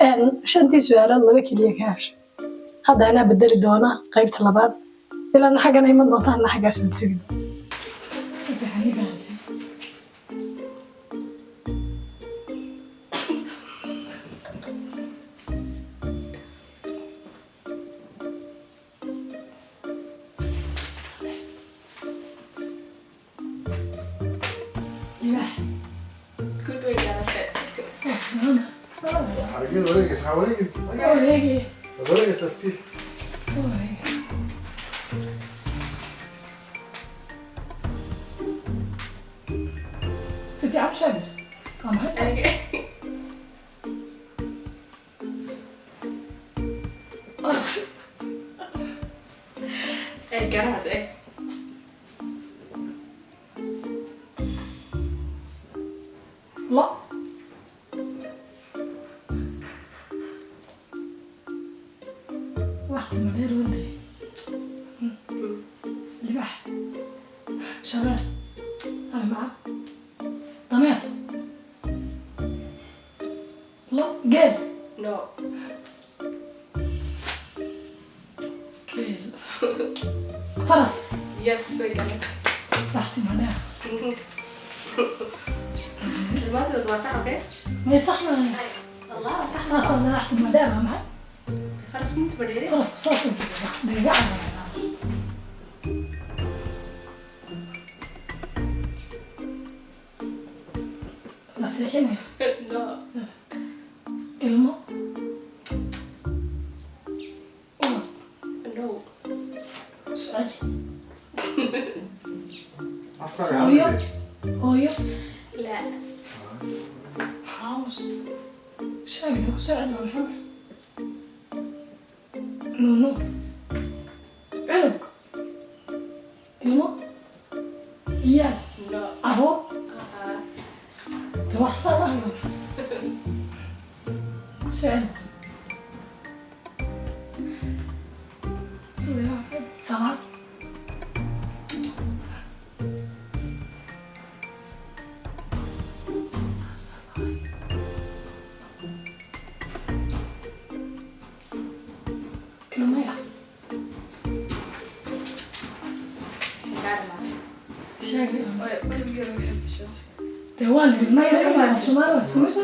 Shantii su-aalood laba keliya ka heshay. Hadda anaa bedeli doona qaybta labaad, ilaana xaggana iman doonta, ana xaggaasna tegi doona. Si fiican ii fahansan. Libaax. Good, way garashay. Saas maana. Xarigada wareegaysa, ha wareegin. Waa wareegaya. Waad wareegaysaa still. Waa wareegaya. Si fiican u sheeg. Waa maxay? Aniga. Ee, garaad eh. Lo. Waqti ma dheer ordaya. Libaax, shabeel, arimacad, dameer, lo, geel. No. Geel, faras. Yes, way garatay. Waqti ma dheer. Dhammaantood waa sax, okay? May sax maaha. Allah, waa sax. Saasoo waqti ma dheer waa maxay? Farasku inta badheere. Farasku saasuu dhegaca. La seexinaya. No. Ilmo, ubad. No. Sucel. Afkaaga Hooyo. hadlay. Hooyo. La. Aamus, sheegna ku soo celi. Waa maxay? Nuunu, cunug, ilmo, ciyaal. No. Caruur. Ah. De wax saa dhahayo maxay? Ku soo celi. Salaad. Ilmo yar. Kaa dhamaatay. Sheegay. Dee waan idhi ilmo yar, cunug af Soomaali waa isku mid.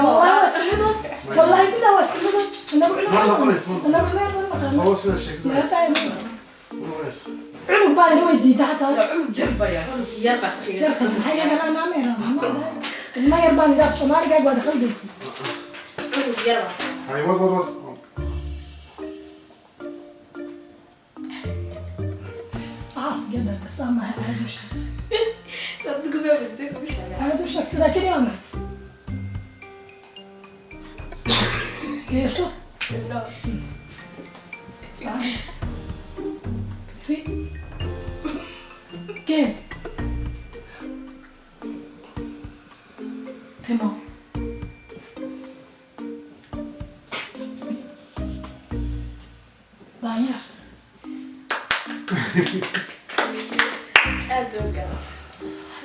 Wallahi waa isku mid, wallahi billah waa isku mid. Inagu cunug Ma noqonayso, ma inagu ilmo yar ma naqaano. Oo sida sheegto. Naga tahay ma. Ma noqonayso. Cunug baan idhi, way diiday xataa. Cunug yar baa ku xiga. Yarta maxay ka galaan ameera ilmo yar baan idhi, af Soomaaligaaga waad khaldaysa. Cunug yar baa. Hay, wad, wad, wad. Waxaas gada saa maaha, caadi u sheeg. Saad ku fahmaysa kugu sheegaa. Caadi u sheeg, sidaa keliya waa maxay? Geeso. No. Ri, geel, timo, daanyeer. Aad bay u garatay.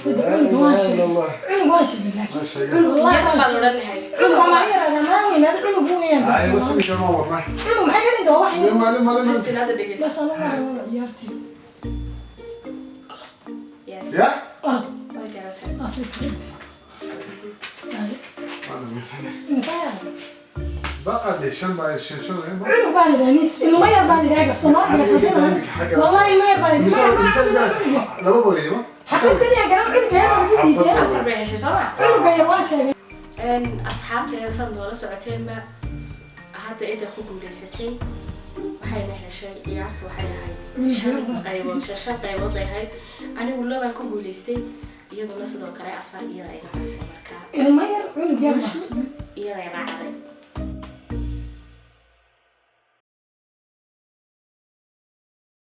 Wada cunug waan sheegay. Allah. Cunug waan sheegay, laakiin Ma sheegin. cunug wallahi Yar waan baan sheegay. odhan lahay. Cunug ama yaraada maa weynaada, cunug weeyaan. Hay, bas iminka ma wadnay. Cunug maxay ka dhinta? Waa wax yar. Lima, lima, lima. Listin hadda dhegeyso. Bas anu waa ciyaartii. Yes. Ya? Orod. Way garatay. Asii tiri. Waan dhamaysanay. Imisa yaa? Baqa dee shan baa shan shan lima. Cunug baan idhaa nis, ilmo yar baan idhaa, af Soomaaliga khaldinaa. Wallahi ilmo yar baan idhi. Imisa, imisa dhibaas? Laba boy lima. Xaqad kaliya garan cunuga yar lagu diiday. Afar bay heshay, soo ma? Cunuga yar waan sheegay. Asxaabteeda saad noola socoteenba, hadda inta ku guuleysatay waxayna heshay ciyaartu waxay ahayd shan qaybood, shan qaybood bay ahayd. Anigu labaan ku guuleystay, iyaduna sidoo kale afar, iyada iga hadisay markaa. Ilmo yar, cunug yar baa. Iyada i raacday.